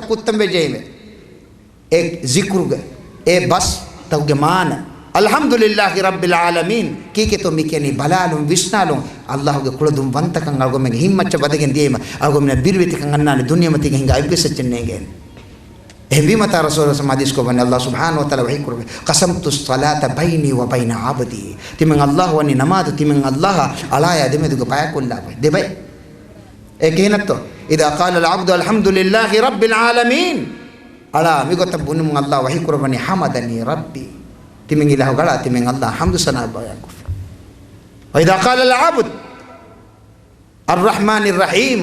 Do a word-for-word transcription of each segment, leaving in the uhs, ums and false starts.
ކުއްތަން ވެއްޖެއީމެ. އެ ޒިކުރުގެ އެ ބަސްތަކުގެ މާނަ، އަލްޙަމްދުލިއްލާހި ރައްބިލް ޢާލަމީން. ކީކޭތޯ މި ކިޔަނީ؟ ބަލާލުން ވިސްނާލުން، އަލްލާހުގެ ކުޅަދުންވަންތަކަން އަޅުގަނޑުމެންގެ ހިތްމައްޗަށް ވަދެގެން ދިޔައީމަ، އަޅުގަނޑުމެންނަށް ބިރުވެތިކަން އަންނާނެ، ދުނިޔެމަތީގަ ހިނގާ އެއްވެސް އެއްޗެއް ނޭނގޭނެ. އެހެންވީމަތާ ރަސޫލާ ޙަދީޘް ކޮށްވަނީ، އަލްލާހު ސުބްޙާނަހޫ ވަތަޢާލާ ވަޙީ ކުރެއްވި، قسمت الصلاة بيني وبين عبدي. ތިމަން އަލްލާހު ވަނީ ނަމާދު ތިމަން އަލްލާހާ އަޅާޔާ ދެމެދުގަ ބަޔާކޮށްލާފަ ދެބައި. އެ ކިހިނެއްތޯ؟ إذا قال العبد الحمد لله رب العالمين. އަޅާ މިގޮތަށް ބުނުމުން އަލްލާހު ވަޙީ ކުރައްވަނީ، حمدني ربي. ތިމަން އިލާހުގެ އަޅާ ތިމަން އަލްލާހަށް ޙަމްދު ސަނާ ބަޔާންކޮށްފަ. وإذا قال العبد الرحمن الرحيم،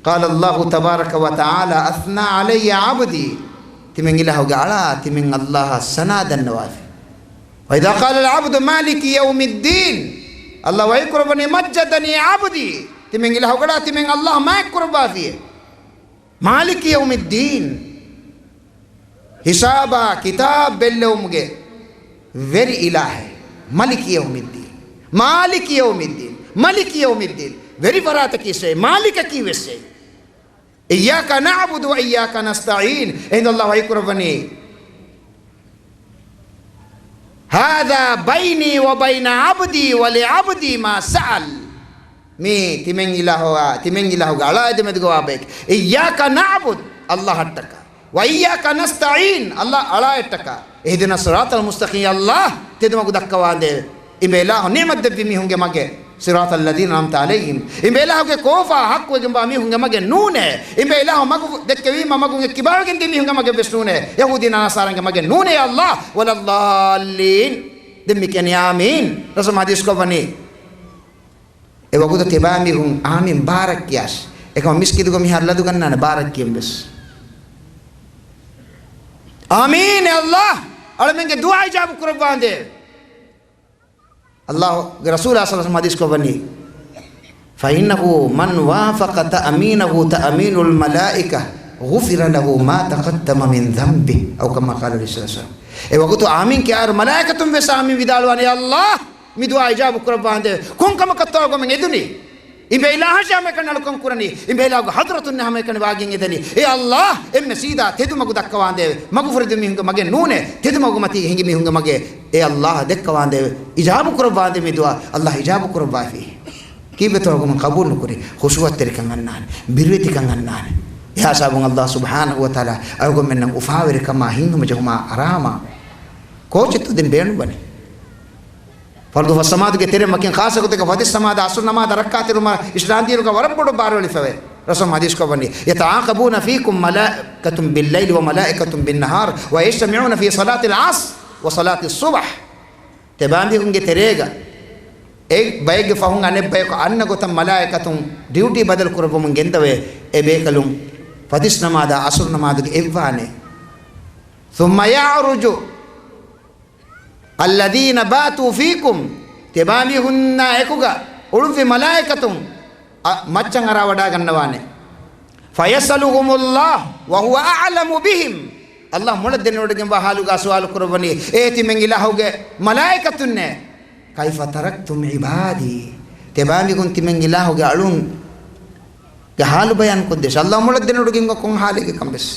قال الله تبارك وتعالى أثنى علي عبدي. ތިމަން އިލާހުގެ އަޅާ ތިމަން އަލްލާހަށް ސަނާ ދަންނަވާފި. وإذا قال العبد مالك يوم الدين، އަލްލާހު ވަޙީ ކުރައްވަނީ مجدني عبدي. ތިމަން އިލާހުގެ އަޅާ ތިމަން އަލްލާހަށް މާތްކުރައްވާފިއޭ. مالك يوم الدين. ހިސާބާ ކިތާބް ބެއްލެވުމުގެ ވެރި އިލާހެއް. ملك يوم الدين، مالك يوم الدين، ملك يوم الدين. ވެރި ފަރާތަކީ ވެސް އެއީ، މާލިކަކީ ވެސް އެއީ. إياك نعبد وإياك نستعين. އެހިނދު އަލްލާހު ވަޙީ ކުރައްވަނީ، هذا بيني وبين عبدي ولعبدي ما سأل. މީ ތިމަން އިލާހު، ތިމަން އިލާހުގެ އަޅާ ދެމެދުގަ ވާ ބަޔެކޭ. إياك نعبد، އަލްލާހަށްޓަކާ. وإياك نستعين، އަލްލާހް އަޅާއަށްޓަކާ. اهدنا الصراط المستقيم، އަލްލާހް ތެދުމަގު ދައްކަވާނދޭވެ. އިބަ އިލާހު ނިޢުމަތް ދެއްވި މީހުންގެ މަގެއް، صراط الذين أنعمت عليهم. އިބަ އިލާހުގެ ކޯފާ ޙައްޤުވެގެންވާ މީހުންގެ މަގެއް ނޫނޭ. އިބަ އިލާހު މަގު ދެއްކެވީމަ މަގުން އެއްކިބާވެގެން ދިޔަ މީހުންގެ މަގެއް ވެސް ނޫނޭ. ޔަހޫދީ ނަޞާރާންގެ މަގެއް ނޫނޭ އަލްލާހް. ولا الضالين. ދެން މި ކިޔަނީ އާމީން. ރަސޫލާ ޙަދީޘް ކޮށްވަނީ، އެ ވަގުތު ތިބާމީހުން އާމީން ބާރަށް ކިޔާށި. އެކަމަ މިސްކިތުގަ މިހާރު ލަދުގަންނާނެ ބާރަށް ކިޔަން ވެސް. އާމީން އެ އަލްލާހް، އަޅަމެންގެ ދުޢާ އިޖާބަ ކުރައްވާނދޭ. އަލްލާހުގެ ރަސޫލާ ޞައްލައްލާހު ޢަލައިހި ވަސައްލަމަ ޙަދީޘް ކޮށްވަނީ، فإنه من وافق تأمينه تأمين الملائكة غفر له ما تقدم من ذنبه، أو كما قال عليه الصلاة والسلام. އެ ވަގުތު އާމީން ކިޔާއިރު މަލާއިކަތުން ވެސް އާމީން ވިދާޅުވާނެ، އަލްލާހް މި ދުޢާ އިޖާބަ ކުރައްވާނދޭ. ކޮންކަމަކަށްތޯ އަޅުގަނޑުމެން އެދުނީ؟ އިބަ އިލާހަށް ހަމައެކަނި އަޅުކަން ކުރަނީ. އިބަ އިލާހުގެ ޙަޟްރަތުންނެ ހަމައެކަނި ވާގިން އެދެނީ. އޭ އަލްލާހް، އެންމެ ސީދާ ތެދުމަގު ދައްކަވާނދޭވެ. މަގުފުރެދުން މީހުންގެ މަގެއް ނޫނޭ. ތެދުމަގު މަތީގަ ހިނގި މީހުންގެ މަގޭ. އޭ އަލްލާހް ދެއްކަވާނދޭވެ. އިޖާބަ ކުރައްވާނދޭ މި ދުޢާ. އަލްލާހް އިޖާބަ ކުރައްވާފި. ކީއްވެތޯ އަޅުގަނޑުމެން ޤަބޫލު ނުކުރީ؟ ޚުޝޫޢަތެރިކަން އަންނާނެ. ބިރުވެތިކަން އަންނާނެ. އެހާ ސަބަބުން އަލްލާހް ސުބްޙާނަހު ވަތަޢާލާ އަޅުގަނޑުމެންނަށް އުފާވެރިކަމާ ހިތްހަމަޖެހުމާ އަރާމާ ކޯޗެއްތޯ ދެން ބޭނުންވަނީ؟ ފަރުޟު ފަސް ނަމާދުގެ ތެރެއިން ވަކިން ޚާއްޞަ ގޮތެއްގަ ފަތިސް ނަމާދާ އަސުރު ނަމާދަށް ރައްކާތެރިވުމަށް އިސްލާމް ދީނުގަ ވަރަށް ބޮޑު ބާރު އެޅިފަވޭ. ރަސޫލާ ޙަދީޘް ކޮށްވަނީ، يتعاقبون فيكم ملائكة بالليل وملائكة بالنهار ويجتمعون في صلاة العصر وصلاة الصبح. ތިބާމީހުންގެ ތެރޭގަ އެއް ބައެއްގެ ފަހުން އަނެއް ބަޔަކު އަންނަ ގޮތަށް މަލާއިކަތުން ޑިއުޓީ ބަދަލު ކުރައްވަމުން ގެންދަވޭ. އެ ބޭކަލުން ފަތިސް ނަމާދާ އަސުރު ނަމާދުގެ އެއްވާނެ. ثم يعرج الذين باتوا فيكم، ތިބާމީހުންނާ އެކުގަ އުޅުއްވި މަލާއިކަތުން އަ، މައްޗަށް އަރާވަޑާގަންނަވާނެ. فيسألهم الله وهو أعلم بهم. އަލްލާހް މޮޅަށް ދެނެވޮޑިގެންވާ ޙާލުގަ ސުވާލު ކުރައްވަނީ، އޭ ތިމަން އިލާހުގެ މަލާއިކަތުންނޭ، كيف تركتم عبادي؟ ތިބާމީހުން ތިމަން އިލާހުގެ އަޅުން ގެ ޙާލު ބަޔާން ކޮށްދޭށޭ. އަލްލާހް މޮޅަށް ދެނެވޮޑިގެންވާ ކޮން ޙާލެއްގެ ކަން ވެސް.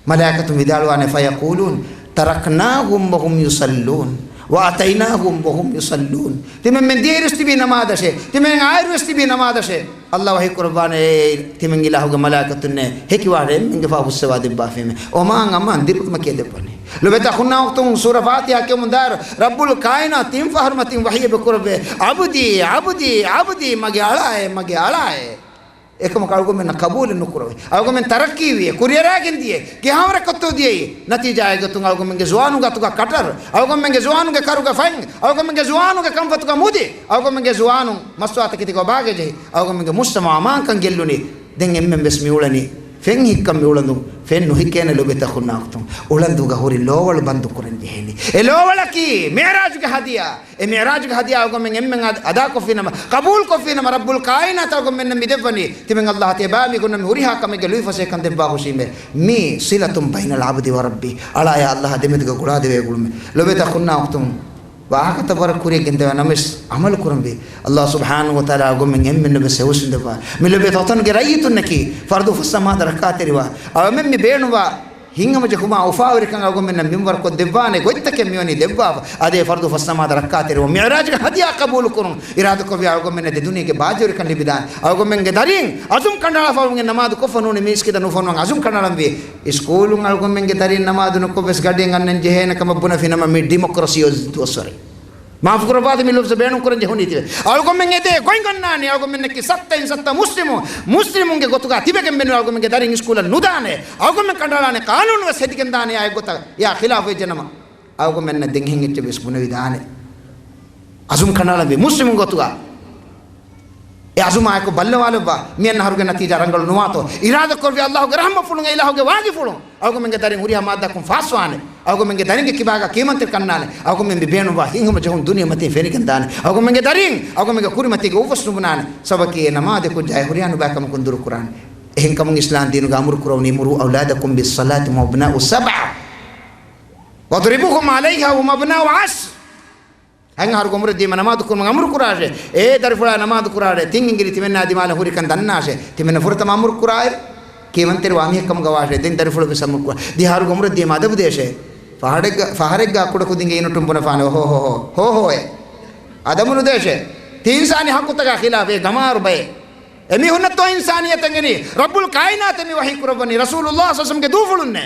މަލާއިކަތުން ވިދާޅުވާނެ، فيقولون تركناهم وهم يصلون وأتيناهم وهم يصلون. ތިމަންމެން ދިޔައިރުވެސް ތިބީ ނަމާދަށޭ. ތިމަން އާއިރުވެސް ތިބީ ނަމާދަށޭ. އަލްލާހް ވަޙީ ކުރައްވާނެ، އޭ ތިމަން އިލާހުގެ މަލާއިކަތުންނޭ، ހެކިވާނެ އެންމެންގެ ފާ ފުއްސަވާ ދެއްވާފީމޭ. އޮމާން އަމާން ދިރިއުޅުމަކީ ދެއްވަނީ. ލޮބުވެތި އަޚުންނާ އުޚްތުން، ސޫރަ ފާތިޙާ ކިޔަމުން ދާއިރު ރައްބުލް ކާއިނާތު ތިން ފަހަރު މަތިން ވަޙީ އެބަ ކުރައްވޭ، عبدي، عبدي، عبدي، މަގެ އަޅާއޭ، މަގެ އަޅާއޭ. އެކަމަކު އަޅުގަނޑުމެންނަށް ޤަބޫލެއް ނުކުރެވޭ. އަޅުގަނޑުމެން ތަރައްޤީވިއޭ، ކުރިއަރާގެން ދިޔައޭ، ކިހާވަރަކަށްތޯ ދިޔައީ؟ ނަތީޖާއެއްގޮތުން އަޅުގަނޑުމެންގެ ޒުވާނުންގެ އަތުގަ ކަޓަރު، އަޅުގަނޑުމެންގެ ޒުވާނުންގެ ކަރުގަ ފަތް، އަޅުގަނޑުމެންގެ ޒުވާނުންގެ ކަންފަތުގަ މުދި، އަޅުގަނޑުމެންގެ ޒުވާނުން މަސްތުވާތަކެތިގަ އޮބާގަ ޖެހި، އަޅުގަނޑުމެންގެ މުޖްތަމަޢު އަމާންކަން ގެއްލުނީ. ދެން އެންމެން ވެސް މި އުޅެނީ ފެން ހިއްކަން މި އުޅަނދުން، ފެން ނުހިއްކޭނެ ލޮބުވެތި އަޚުންނާ އުޚްތުން. އުޅަނދުގަ ހުރި ލޯވަޅު ބަންދު ކުރަން ޖެހޭނީ. އެ ލޯވަޅަކީ މިޢުރާޖުގެ ހަދިޔާ. އެ މިޢުރާޖުގެ ހަދިޔާ އަޅުގަނޑުމެން އެންމެން އަދ-، އަދާކޮށްފިނަމަ، ޤަބޫލުކޮށްފިނަމަ، ރައްބުލް ކާއިނާތު އަޅުގަނޑުމެންނަށް މި ދެއްވަނީ. ތިމަން އަލްލާހް ތިޔަބައިމީހުންނަށް މި ހުރިހާ ކަމެއްގެ ލުއިފަސޭހަކަން ދެއްވާ ހުށީމޭ. މީ صلة بين العبد وربه، އަޅާޔާ އަލްލާހާ ދެމެދުގަ ގުޅާދެވޭ ގުޅުމެއް. ލޮބުވެތި އަޚުންނާ އުޚްތުން، ވާހަކަތައް ވަރަށް ކުރިޔަށް ގެންދެވޭ ނަމަވެސް، އަމަލު ކުރަންވީ. އައްލާހު ސުބްޙާނަހޫ ވަތަޢާލާ އަޅުގަނޑުމެން އެންމެންނަށް ވެސް ހެޔޮ އުސްނިދެއްވާ. މި ލޮބުވެތި ވަޠަނުގެ ރައްޔިތުންނަކީ، ފަރުޟު ފަސް ނަމާދަށް ރައްކާތެރިވާ. އަޅުގަނޑުމެން މި ބޭނުންވާ ހިތްހަމަޖެހުމާ އުފާވެރިކަން އަޅުގަނޑުމެންނަށް މިންވަރުކޮށްދެއްވާނެ ގޮތްތަކެއް މިވަނީ ދެއްވާފަ. އަދި ފަރުޟު ފަސް ނަމާދަށް ރައްކާތެރިވުން، މިޢުރާޖުގެ ހަދިޔާ ޤަބޫލުކުރުން. އިރާދަކުރެއްވިއްޔާ އަޅުގަނޑުމެންނަށް ދެ ދުނިޔޭގެ ބާއްޖަވެރިކަން ލިބިދާނެ. އަޅުގަނޑުމެންގެ ދަރީން އަޒުމް ކަނޑައަޅާފަ އަޅުގަނޑުމެން ނަމާދު ކޮށްފަ ނޫނީ މީސްކިތައް ނުފޮނުވަން އަޒުމް ކަނޑައަޅަންވީ. އިސްކޫލުން އަޅުގަނޑުމެންގެ ދަރީން ނަމާދު ނުކޮށްވެސް ގަޑިއެއް އަންނަން ޖެހޭނެ ކަމަށް ބުނެފިނަމަ މި ޑިމޮކްރަސީ ދުވަސްވަރެއް. މާފުކުރައްވާތި މި ލަފްޒު ބޭނުންކުރަން ޖެހުނީތީވެ. އަޅުގަނޑުމެން އެދޭ ގޮތް އަންނާނީ އަޅުގަނޑުމެންނަކީ ސައްތައިން ސައްތަ މުސްލިމު، މުސްލިމުންގެ ގޮތުގަ ތިބެގެން މެނުވީ އަޅުގަނޑުމެންގެ ދަރިން އިސްކޫލަށް ނުދާނެ. އަޅުގަނޑުމެން ކަނޑައަޅާނެ ޤާނޫނު ވެސް ހެދިގެން ދާނެ އާ އެއްގޮތަށް އެއާ ޚިލާފު ވެއްޖެނަމަ. އަޅުގަނޑުމެންނަށް ދެން އެހެން އެއްޗެއް ވެސް ބުނެވިދާނެ. އަޒުމް ކަނޑައަޅަންވީ މުސްލިމުން ގޮތުގަ. އެ އަޒުމާއެކު ބައްލަވާލައްވާ، މިއަންނަ އަހަރުގެ ނަތީޖާ ރަނގަޅު ނުވާތޯ. އިރާދަކުރެއްވިއްޔާ އައްލާހުގެ ރަޙްމަތްފުޅުން، އެ އިލާހުގެ ވާގިފުޅުން އަޅުގަނޑުމެންގެ ދަރިން ހުރިހާ މާއްދާއަކުން ފާސްވާނެ. އަޅުގަނޑުމެންގެ ދަރިންގެ ކިބާގަ ކިޔަމަންތެރި ކަންނާނެ. އަޅުގަނޑުމެން މި ބޭނުންވާ ހިތްހަމަޖެހުން ދުނިޔެމަތީން ފެނިގެންދާނެ. އަޅުގަނޑުމެންގެ ދަރިން އަޅުގަނޑުމެންގެ ކުރިމަތީގަ އުވަސްނުބުނާނެ. ސަބަބަކީ އެ ނަމާދެއް ކުއްޖާ އެ ހުރިހާ ނުބައިކަމަކުން ދުރުކުރާނެ. އެހެންކަމުން އިސްލާމްދީނުގަ އަމުރުކުރެވުނީ، مروا أولادكم بالصلاة وهم أبناء سبع واضربوهم عليها وهم أبناء عشر. ހަތް އަހަރުގެ އުމުރެއް ދީމަ ނަމާދު ކުރުމަށް އަމުރު ކުރާށޭ. އޭ ދަރިފުޅާ ނަމާދު ކުރާށޭ. ތިން އިނގިލި ތިމެންނާ ދިމާލަށް ހުރިކަން ދަންނާށޭ. ތިމެންނަށް ފުރަތަމަ އަމުރު ކުރާއިރު، ކިޔަމަންތެރިވާ މީހެއްކަމުގަ ވާށޭ. ދެން ދަރިފުޅަށް ވެސް އަމުރު ކުރާ. ދިހަ އަހަރުގެ އުމުރެއް ދީމަ އަދަބު ދޭށޭ. ފަހަރެއްގަ، ފަހަރެއްގަ ކުޑަކުދިންގެ އިނޮއްޓުން ބުނެފާނެ. އޮހޯ، ހޯ، ހޯ، ހޯ، ހޯއޭ. އަދަބު ނުދޭށޭ. ތި އިންސާނީ ޙައްޤުތަކާ ޚިލާފަށޭ ގަމާރު ބައެއް. އެމީހުންނަށްތޯ އިންސާނިއްޔަތެއް އެނގެނީ؟ ރައްބުލް ކާއިނާތަށް މި ވަޙީ ކުރައްވަނީ ރަސޫލުﷲ ޞައްލަﷲު ޢަލައިހި ވަސައްލަމްގެ ދޫފުޅުންނޭ.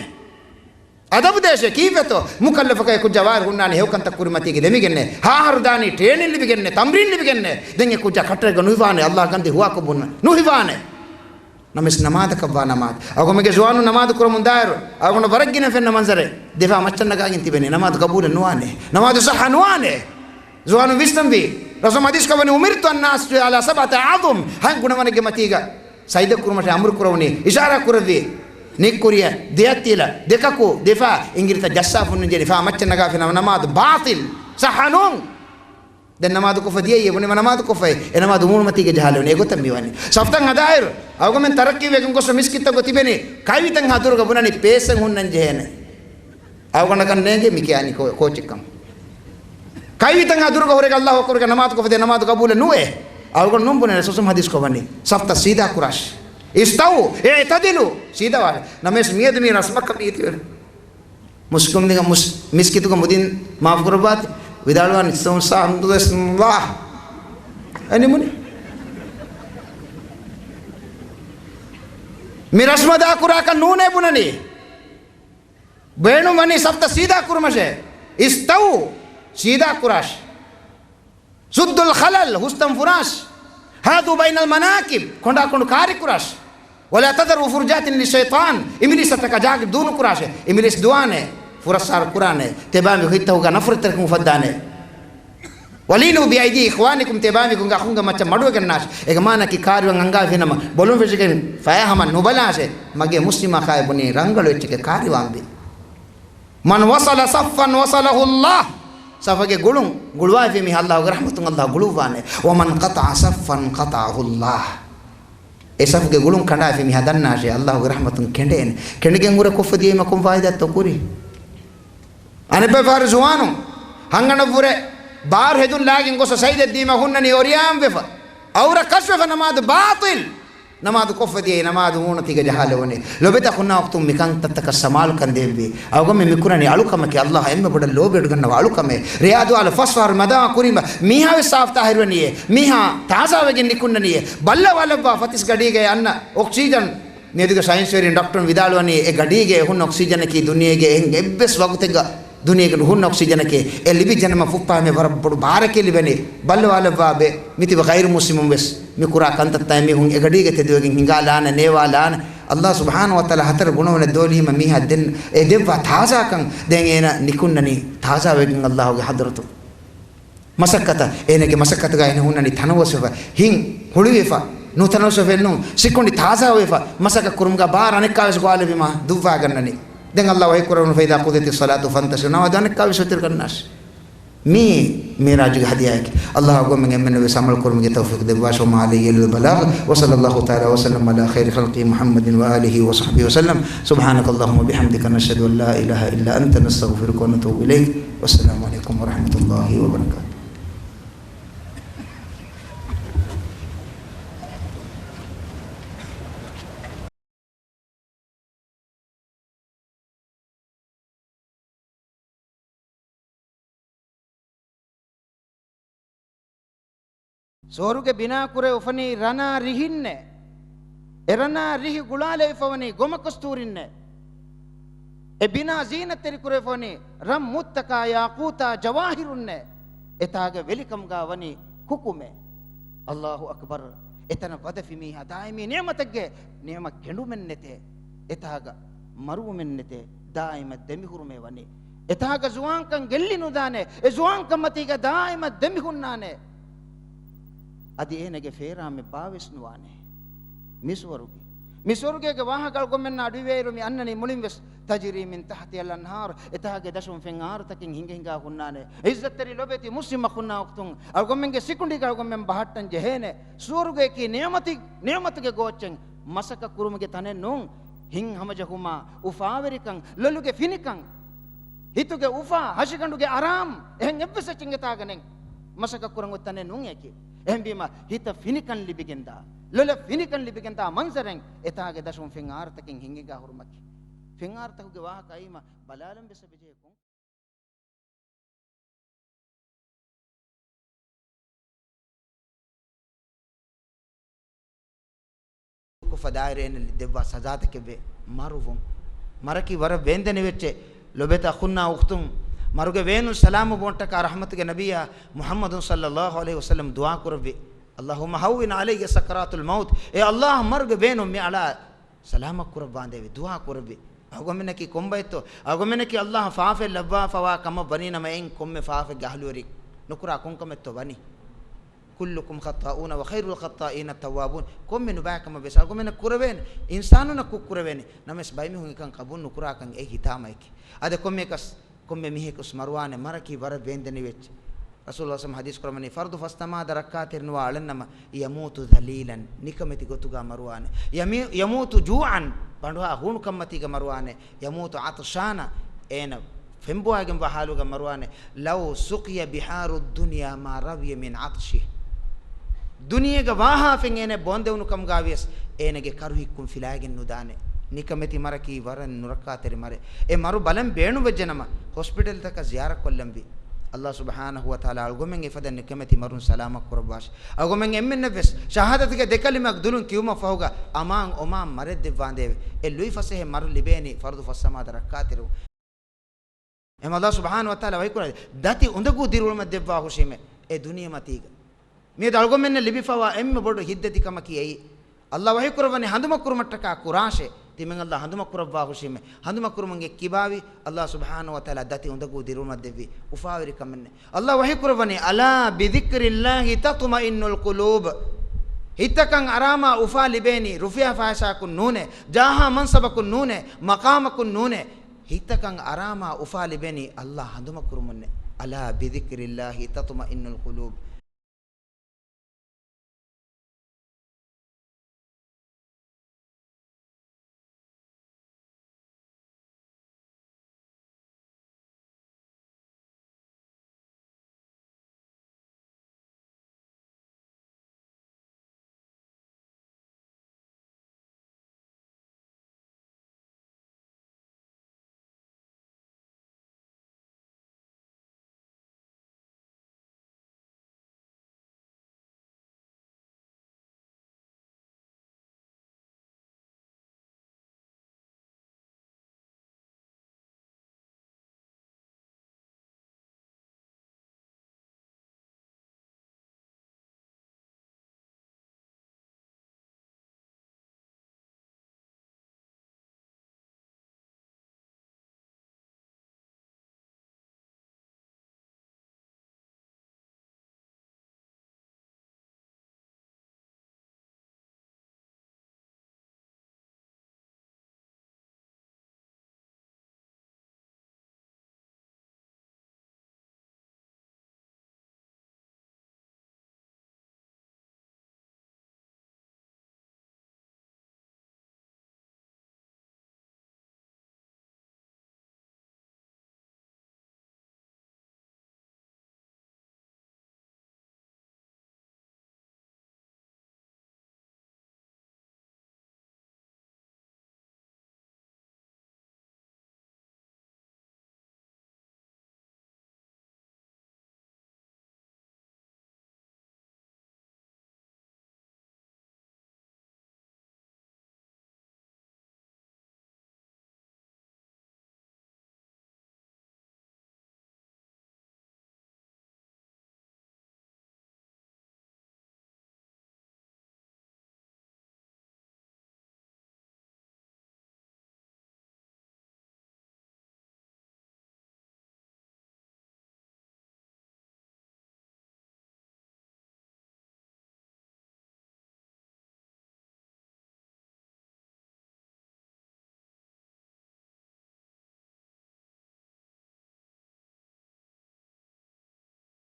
އަދަބު ދޭށޭ. ކީއްވެތޯ؟ މުކައްލަފަކަށް އެ ކުއްޖާ ވާހަކަ ހުންނާނީ ހެޔޮކަންތައް ކުރިމަތީގަ ދެމިގެންނޭ. ހަ އަހަރު ދާނީ ޓްރޭނިން ލިބިގެންނޭ، ތަމްރީން ލިބިގެންނޭ. ދެން އެ ކުއްޖާ ކައްޓަރެއްގަ ނުހިފާނެ. ﷲ ގަންދީ ހުވާކޮށް ބުންނަ. ނުހިފާނެ. ނަމަވެސް ނަމާދަކަށްވާ ނަމާދު. އަޅުގަނޑުމެންގެ ޒުވާނުން ނަމާދު ކުރަމުން ދާއިރު، އަޅުގަނޑު ވަރަށް ގިނަ ފެންނަ މަންޒަރެއް. ދެފާ މައްޗަށް ނަގާގެން ތިބެނީ. ނަމާދު ޤަބޫލެއް ނުވާނެ. ނަމާދު ޞައްޙަ ނުވާނެ. ޒުވާނުން ވިސްނަންވީ. ރަސޫލު ޙަދީޘް ކޮށްފައިވަނީ، أمرت أن أسجد على سبعة أعظم. ހަތް ގުނަވަނެއްގެ މަތީގަ ސަޖިދަ ކުރުމަށޭ އަމުރު ކުރެވުނީ. އިޝާރާ ކުރެއްވީ. ނިއްކުރިޔަށް، ދެއަތްތިލަ، ދެކަކު، ދެފާ، އިނގިރިތައް ޖައްސާފަ ނުޖެހޭ. ފާ މައްޗަށް ނަގާފިނަމަ ނަމާދު ބާޠިލް. ޞައްޙަ ނޫން. ދެން ނަމާދު ކޮށްފަ ދިޔައީ، ބުނީމަ ނަމާދު ކޮށްފައި، އެ ނަމާދު މޫނުމަތީގަ ޖަހާލެވުނީ. އެގޮތަށް މިވަނީ. ސަފްތައް ހަދާއިރު، އަޅުގަނޑުމެން ތަރައްޤީވެގެން ގޮސް މިސްކިތްތަކުގަ ތިބެނީ. ކައިވެންތައް ހާ ދުރުގަ ބުނަނީ ޕޭސްއެއް ހުންނަން ޖެހޭނެ. އަޅުގަނޑަކަށް ނޭނގޭ މި ކިޔާނީ ކޯ-، ކޯޗެއްކަން. ކައިވެންތައް ހާ ދުރުގަ ހުރެގެން ﷲ އަކްބަރުގެ ނަމާދު ކޮށްފަ ދޭ ނަމާދު ޤަބޫލެއް ނުވޭ. އަޅުގަނޑު ނޫން ބުނޭ ރަސޫލު ޙަދީޘް ކޮށްފައިވަނީ. ސަފްތައް ސީދާ ކުރާށޭ. އިސްތަވޫ، އިޢްތަދިލޫ، ސީދާ ވާށޭ. ނަމަވެސް މިއަދު މީ ރަސްމަކަށް ނީތިވެރި. މުސްކުންދިގަ މުސް-، މިސްކިތުގަ މުދިން މާފުކުރައްވާތި. ވިދާޅުވާނީ ސައު-، ސާ-، އެ ނިމުނީ. މި ރަސްމަ ދާކުރާކަށް ނޫނޭ ބުނަނީ. ބޭނުން ވަނީ ސަފްތައް ސީދާ ކުރުމަށޭ. އިސްތަވޫ، ސީދާ ކުރާށޭ. سدوا الخلل، ހުސްތަން ފުރާށޭ. حاذوا بين المناكب، ކޮނޑާކޮނޑު ކާރިކުރާށޭ. ولا تذروا فرجات للشيطان، އިބިލީސަށްޓަކާ ޖާގަ ދޫނުކުރާށޭ. އިބިލީސް ދުވާނެ، ފުރައްސާރަ ކުރާނެ، ތިޔަބައިމީހުންގެ ހިތްތަކުގަ ނަފްރަތްތަކެއް އުފައްދާނެ. ولينوا بأيدي إخوانكم، ތިޔަބައިމީހުންގެ އަޚުންގެ މައްޗަށް މަޑުވެގަންނާށޭ. އޭގެ މާނައަކީ ކާރިވަން އަނގާފިނަމަ، ބޮލުން ފެށިގެން ފަޔާ ހަމަ ނުބަލާށޭ. މަގޭ މުސްލިމާ ކާއެއް ބުނީ ރަނގަޅު އެއްޗެކޭ ކާރިވާންވީ. من وصل صفا وصله الله. ސަފުގެ ގުޅުން ގުޅުވާފި މީހާ ﷲގެ ރަޙްމަތުން ﷲ ގުޅުއްވާނެ. ومن قطع صفا قطعه الله. އެ ސަފުގެ ގުޅުން ކަނޑާފި މީހާ ދަންނާށޭ، ﷲގެ ރަޙްމަތުން ކެނޑޭނެ. ކެނޑިގެން ހުރެ ކޮށްފަ ދިޔައީމަ ކޮން ފާއިދާތޯ ކުރީ؟ އަނެއްބައި ފަހަރު ޒުވާނުން ހަނގަނޑަށްވުރެ ބާރު ހެދުން ލާގެން ގޮސް ސަޖިދަ ދީމަ ހުންނަނީ އޮރިޔާންވެފަ. އައުރަ ކަށްވެފަ ނަމާދު ބާޠިލް. ނަމާދު ކޮށްފަ ދިޔައީ ނަމާދު މޫނުމަތީގަ ޖަހާލެވުނީ. ލޮބުވެތި އަޚުންނާ އުޚްތުން މިކަންތައްތަކަށް ސަމާލުކަން ދޭންވީ. އަޅުގަނޑުމެން މިކުރަނީ އަޅުކަމެކޭ. ﷲ އެންމެ ބޮޑަށް ލޯބިވެޑިގަންނަވާ އަޅުކަމެއް. ރިޔާޟު އާލު ފަސް ފަހަރު މަދާމާ ކުރީމަ މީހާވެސް ސާފު ތާހިރުވަނީއޭ. މީހާ ތާޒާވެގެން ނިކުންނަނީއޭ. ބައްލަވާލައްވާ ފަތިސް ގަޑީގައި އަންނަ އޮކްސީޖަން. މިއަދުގެ ސައިންސްވެރިން ޑޮކްޓަރުން ވިދާޅުވަނީ އެ ގަޑީގެ އެ ހުންނަ އޮކްސީޖަނަކީ ދުނިޔޭގެ އެހެން އެއްވެސް ވަގުތެއްގަ ދުނިޔޭގެ ނުހުންނަ އޮކްސީޖަނަކޭ. އެ ލިބިއްޖެނަމަ ފުއްޕާމެ ވަރަށް ބޮޑު ބާރަކޭ ލިބެނީ. ބައްލަވާލައްވާބެ މިތިބި ޣައިރު މުސްލިމުން ވެސް މި ކުރާ ކަންތައްތައް އެމީހުން އެ ގަޑީގަ ތެދުވެގެން ހިނގާލާނެ، ނޭވާލާނެ. ﷲ ސުބްޙާނަހޫ ވަތަޢާލާ ހަތަރު ގުނަވަނަ ދޯލީމަ މީހާ ދެން އެ ދެއްވާ ތާޒާކަން ދެން އޭނަ ނިކުންނަނީ ތާޒާވެގެން ﷲގެ ޙަޟްރަތު. މަސައްކަތަށް، އޭނަގެ މަސައްކަތުގަ އޭނަ ހުންނަނީ ތަނަވަސްވެފަ، ހިތް ހުޅުވިފަ، ނުތަނަވަސްވެފަ އެއްނޫން، ސިކުނޑި ތާޒާވެފަ، މަސައްކަތް ކުރުމުގަ ބާރު އަނެއްކާވެސް ގޮވާލެވީމަ ދުއްވާގަންނަނީ. ދެން ﷲ ވަޙީ ކުރެވުނު، فإذا قضيت الصلاة فانتشروا، ނަމާދު އަނެއްކާވެސް ވެތިރިގަންނާށޭ. މީ މިޢުރާޖުގެ ހަދިޔާއެކޭ. ﷲ އަޅުގަނޑުމެން އެންމެންނަށް ވެސް ޢަމަލު ކުރުމުގެ ތައުފީޤު ދެއްވާށި. وما علي إلا البلاغ، وصلى الله تعالى وسلم على خير خلقه محمد وآله وصحبه وسلم. سبحانك اللهم وبحمدك، نشهد أن لا إله إلا أنت، نستغفرك ونتوب إليك. والسلام عليكم ورحمة الله وبركاته. ސުވަރުގެ ބިނާ ކުރެވިފަވަނީ ރަނާ ރިހިންނޭ. އެ ރަނާ ރިހި ގުޅާލެވިފަވަނީ ގޮމަކަސްތޫރިންނޭ. އެ ބިނާ ޒީނަތްތެރި ކުރެވިފަވަނީ ރަން މުއްތަކާ ޔާޤޫތާ ޖަވާހިރުންނޭ. އެތާގެ ވެލިކަމުގާ ވަނީ ކުކުމޭ. ﷲ އަކްބަރު. އެތަނަށް ވަދެފި މީހާ ދާއިމީ ނިޢުމަތެއްގެ ނިޢުމަތް ކެނޑުމެއް ނެތޭ. އެތާގަ މަރުވުމެއް ނެތޭ. ދާއިމަށް ދެމިހުރުމޭ ވަނީ. އެތާގަ ޒުވާންކަން ގެއްލި ނުދާނެ. އެ ޒުވާންކަން މަތީގަ ދާއިމަށް ދެމިހުންނާނެ. އަދި އޭނަގެ ފޭރާމެއް ބާވެސް ނުވާނެ. މި ސުވަރުގެ، މި ސުވަރުގޭގެ ވާހަކަ އަޅުގަނޑުމެންނާ އަޑުއިވޭއިރު މި އަންނަނީ މުޅިން ވެސް. تجري من تحتها الأنهار، އެތާގެ ދަށުން ފެން އާރުތަކެއް ހިނގަ ހިނގާ ހުންނާނެ. ޢިއްޒަތްތެރި ލޮބެތި މުސްލިމް އަޚުންނާ އުޚްތުން، އަޅުގަނޑުމެންގެ ސިކުނޑީގަ އަޅުގަނޑުމެން ބަހައްޓަން ޖެހޭނެ. ސުވަރުގެއަކީ ނިޢުމަތި، ނިޢުމަތުގެ ގޯއްޗެއް، މަސައްކަތް ކުރުމުގެ ތަނެއް ނޫން. ހިތްހަމަޖެހުމާ، އުފާވެރިކަން، ލޮލުގެ ފިނިކަން، ހިތުގެ އުފާ، ހަށިގަނޑުގެ އަރާމް، އެހެން އެއްވެސް އެއްޗެއް އެތާގަ ނެތް. މަސައްކަތް ކުރަން އޮތް ތަނެއް ނޫން އެއަކީ. އެހެންވީމަ، ހިތަށް ފިނިކަން ލިބިގެންދާ، ލޮލަށް ފިނިކަން ލިބިގެންދާ މަންޒަރެއް އެތާގެ ދަށުން ފެން އާރުތަކެއް ހިނގިގާ ހުރުމަކީ. ފެން އާރުތަކުގެ ވާހަކަ އައީމަ ބަލާލަން ވެސް އެބަޖެހޭ ކޮން ކޮށްފަ ދާއިރު އޭނަ ދެއްވާ ސަޒާތަކެއްވޭ މަރުވުން. މަރަކީ ވަރަށް ވޭންދެނިވެއްޗެއް. ލޮބެތި އަޚުންނާ އުޚްތުން، މަރުގެ ވޭނުން ސަލާމަތް ބުންޏަށްޓަކާ ރަޙްމަތުގެ ނަބިއްޔާ މުޙައްމަދު ޞައްލައްލާހު ޢަލައިހި ވަސައްލަމް ދުޢާ ކުރެއްވި. اللهم هون علي سكرات الموت. އޭ ﷲ، މަރުގެ ވޭނުން މި އަޅާ ސަލާމަތް ކުރައްވާނދޭވެ، ދުޢާ ކުރެއްވި. އަޅުގަނޑުމެންނަކީ ކޮންބައެއްތޯ؟ އަޅުގަނޑުމެންނަކީ ﷲ ފާފައެއް ލައްވާފަވާ ކަމަށް ވަނީ ނަމަ، އެއިން ކޮންމެ ފާފައެއްގެ އަހުލުވެރި ނުކުރާ ކޮންކަމެއްތޯ ވަނީ؟ كلكم خطاؤون وخير الخطائين التوابون. ކޮންމެ ނުބައިކަމަށް ވެސް އަޅުގަނޑުމެންނަށް ކުރެވޭނެ، އިންސާނުންނަށް ކުށް ކުރެވޭނެ. ނަމަވެސް ބައިމީހުން އެކަން ޤަބޫލު ނުކުރާކަން އެއީ ހިތާމައެކޭ. އަދި ކޮންމެއަކަސް، ކޮންމެ މީހަކުވެސް މަރުވާނެ، މަރަކީ ވަރަށް ވޭންދެނިވެއްޖެ. ރަސޫލު ޞައްލަﷲު ޢަލައިހި ވަސައްލަމް ޙަދީޘް ކުރައްވަނީ، ފަރުޟު ފަސް ނަމާދަށް ރައްކާތެރި ނުވާ އަޅަންނަމަ، يموت ذليلا، ނިކަމެތި ގޮތުގަ މަރުވާނެ. يمي-، يموت جوعا، ބަނޑުހާ ހޫނުކަންމަތީގަ މަރުވާނެ. يموت عطشانا، އޭނަ ފެންބޮވާގެންވާ ޙާލުގަ މަރުވާނެ. لو سقي بحار الدنيا ما روي من عطشه. ދުނިޔޭގަ ވާހާ ފެން އޭނަ ބޯންދެވުނު ކަމުގަ ވިޔަސް، އޭނަގެ ކަރުހިއްކުން ފިލާގެން ނުދާނެ. ނިކަމެތި މަރަކީ ވަރަށް ނުރައްކާތެރި މަރެއް. އެ މަރު ބަލަން ބޭނުންވެއްޖެނަމަ، ހޮސްޕިޓަލްތަކަށް ޒިޔާރަތް ކޮށްލަންވީ. ﷲ ސުބްޙާނަހޫ ވަތަޢާލާ އަޅުގަނޑުމެން އެފަދަ ނިކަމެތި މަރުން ސަލާމަތް ކުރައްވާށި. އަޅުގަނޑުމެން އެންމެންނަށްވެސް ޝަހާދަތުގެ ދެ ކަލިމަ ދުލުން ކިޔުމަށް ފަހުގަ އަމާން އޮމާން މަރެއް ދެއްވާނދޭވެ. އެ ލުއިފަސޭހަ މަރު ލިބޭނީ ފަރުޟު ފަސް ނަމާދަށް ރައްކާތެރިވުން. އެހެންވީމަ ﷲ ސުބްޙާނަހޫ ވަތަޢާލާ ވަޙީކުރައްވަނީ، ދަތި އުނދަގޫ ދިރިއުޅުމަށް ދެއްވާ ހުށީމޭ އެ ދުނިޔެމަތީގަ. މިއަދު އަޅުގަނޑުމެންނަށް ލިބިފަވާ އެންމެ ބޮޑު ހިތްދަތިކަމަކީ އެއީ. ﷲ ވަޙީކުރައްވަނީ ހަނދުމަކުރުމަށްޓަކާ ކުރާށޭ. ތިމަން ﷲ ހަނދުމަކުރައްވާ ހުށީމޭ. ހަނދުމަކުރުމުގެ ކިބާވި؟ ﷲ ސުބްޙާނަހޫ ވަތަޢާލާ ދަތި އުނދަގޫ ދިރިއުޅުމަށް ދެއްވި އުފާވެރިކަމެއްނެއް. ﷲ ވަޙީކުރައްވަނީ، ألا بذكر الله تطمئن القلوب. ހިތްތަކަށް އަރާމާ އުފާ ލިބޭނީ ރުފިޔާ ފައިސާއަކުން ނޫނޭ، ޖާހާ މަންސަބަކުން ނޫނޭ، މަޤާމަކުން ނޫނޭ. ހިތްތަކަށް އަރާމާ އުފާ ލިބޭނީ ﷲ ހަނދުމަކުރުމުންނޭ. ألا بذكر الله تطمئن القلوب.